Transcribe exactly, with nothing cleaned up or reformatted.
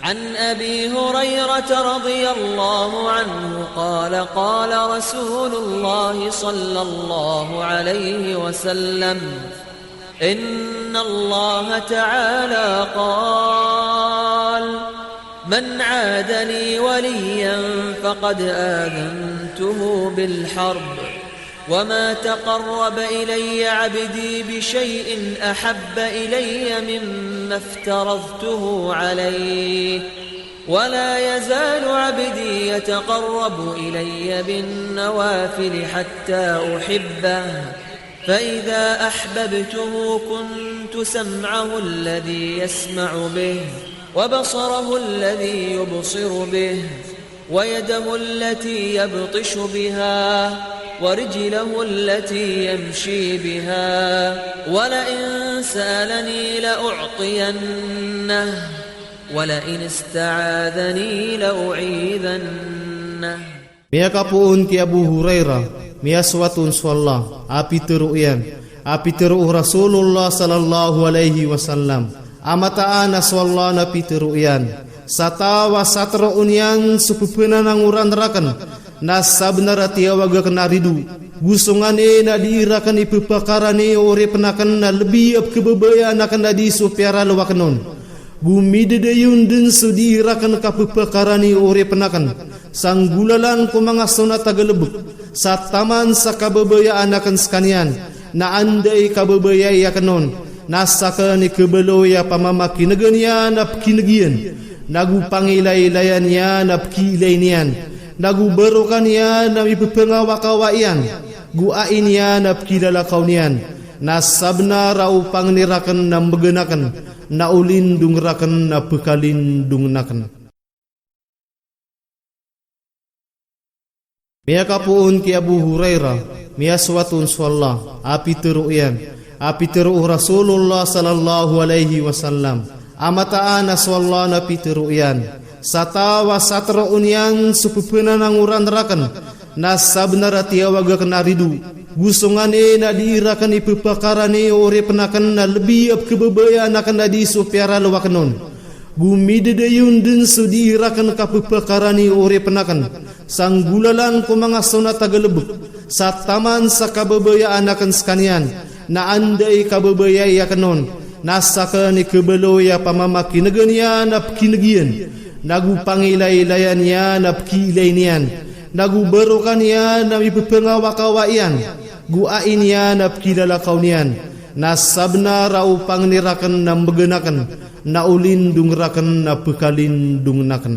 عن أبي هريرة رضي الله عنه قال: قال رسول الله صلى الله عليه وسلم: إن الله تعالى قال: من عاد لي وليا فقد آذنته بالحرب، وما تقرب إلي عبدي بشيء أحب إلي مما افترضته عليه، ولا يزال عبدي يتقرب إلي بالنوافل حتى أحبه، فإذا أحببته كنت سمعه الذي يسمع به، وبصره الذي يبصر به، ويده التي يبطش بها، ورجله التي يمشي بها، ولئن سألني لأعطينه، ولئن استعاذني لأعيذنه. Miyakapoon ki Abu Hurairah, miyasoat on so Allah, a pitero iyan, a pitero o Rasulullah sallallahu alaihi wasallam, a mataan a so Allah na pitero iyan, sa taw a satero on iyan so pepenanangoran raken, na sabnar a tiyawag aken a rido, go songani na dii raken ipepakarani o oripen aken na lebi a pekebabayaan aken a di so piyaralowaken on. Go midedayon den so dii raken kapepakarani o oripen aken, sa nggolalan ko manga sonat a galebek, sa taman sa kababayaan aken sekaniyan, na anda i kababayai aken on, na saken i kebaloy a pamamakinegen iyan a pekineg iyan, na go pangilaylayan iyan a pekiilay niyan, na go barokan iyan a mipepengawakawa iyan, go ain iyan a pekilalakaw niyan, na sabnar a opangni raken na mbegen aken, na o lindong raken na pekalindongen aken. Miyakapoon ki Abu Hurairah, miyasoat on so Allah, a pitero iyan, a pitero o Rasulullah sallallahu alaihi wasallam, a mataan a so Allah na pitero iyan, sa taw a satero on iyan so pepenanangoran raken, na sabnar a tiyawag aken a rido, go songani na dii raken ipepakarani o oripen aken na lebi a pekebabayaan aken a di so piyaralowaken on. Go midedayon den so dii raken kapepakarani o oripen aken, sa nggolalan ko manga sonat a galebek, sa taman sa kababayaan aken sekaniyan, na anda i kababayai aken on, na saken i kebaloy a pamamakinegen iyan a pekineg iyan, na go pangilaylayan iyan a pekiilay niyan, na go barokan iyan a mipepengawakawa iyan, go ain iyan a pekilalakaw niyan, na sabnar a opangni raken na mbegen aken, na o lindong raken na pekalindongen aken.